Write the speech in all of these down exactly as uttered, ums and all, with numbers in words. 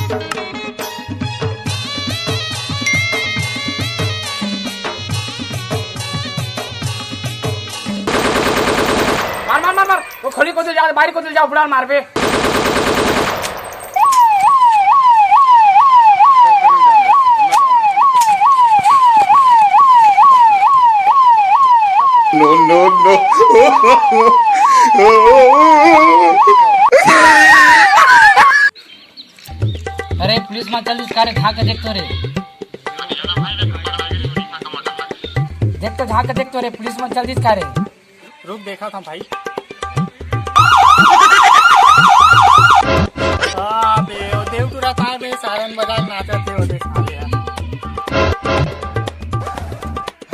मार, मार, मार, मार। वो खोली कोती ले जाओ, बाहरी कोती ले जाओ, बुढ़ा मारबे। No, no, no। अरे, पुलिस मन चल दिस का रे, झाँक के देख तो रे। देख तो, झाँक के देख तो रे, पुलिस मन चल दिस का रे। रुक, देखत हँव भाई। अबे, ओ देव टूरा काय बे, सारंग बजाय नाचत हे, ओ देख साले ह।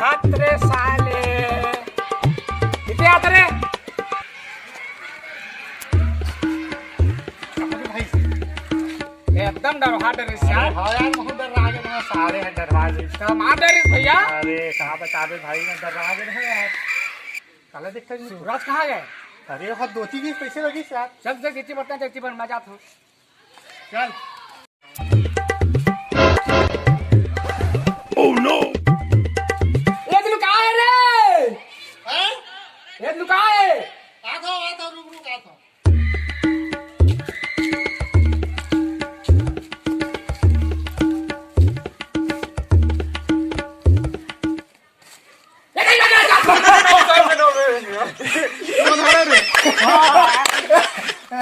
हट रे साले। किथे आत रे? अरे भाई। एकदम डरवा डरिस यार। अरे हाँ यार, बहुत डर रहा है, साले ह डरवा दे। का मार डरिस भैया? अरे, का बताबे भाई, मैं डर रहा है यार। काला देखता नहीं, सूरज कहाँ गए? अरे, वहाँ धोती की कैसे लगी यार? चल, चल, जितनी बढ़ता है, जितनी बढ़, मैं जाता हूँ। चल। Oh no! ए, तू कहाँ है रे? हैं? ए, तू कहाँ है? आता हूँ, आता हूँ, रुक, रुक, आता हूँ।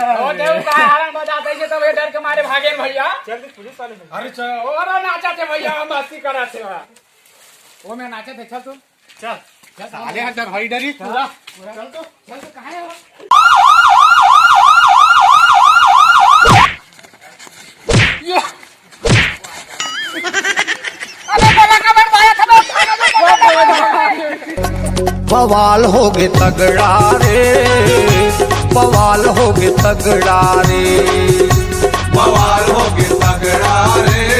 ओ देव का आरंग बजात हे, तब ये डर के मारे भागे भैया। जल्दी पुलिस वाले से। अरे चल, ओ अरे नाचा थे भैया, हम मस्ती करा थे। वो मैं नाचा थे, चल तू। चल। चल, साले हट डर, हई डरी पूरा। चल तो। चल तो, कहाँ है वो? बवाल होगे तगड़ा रे, बवाल होगे तगड़ा रे, बवाल होगे तगड़ा रे।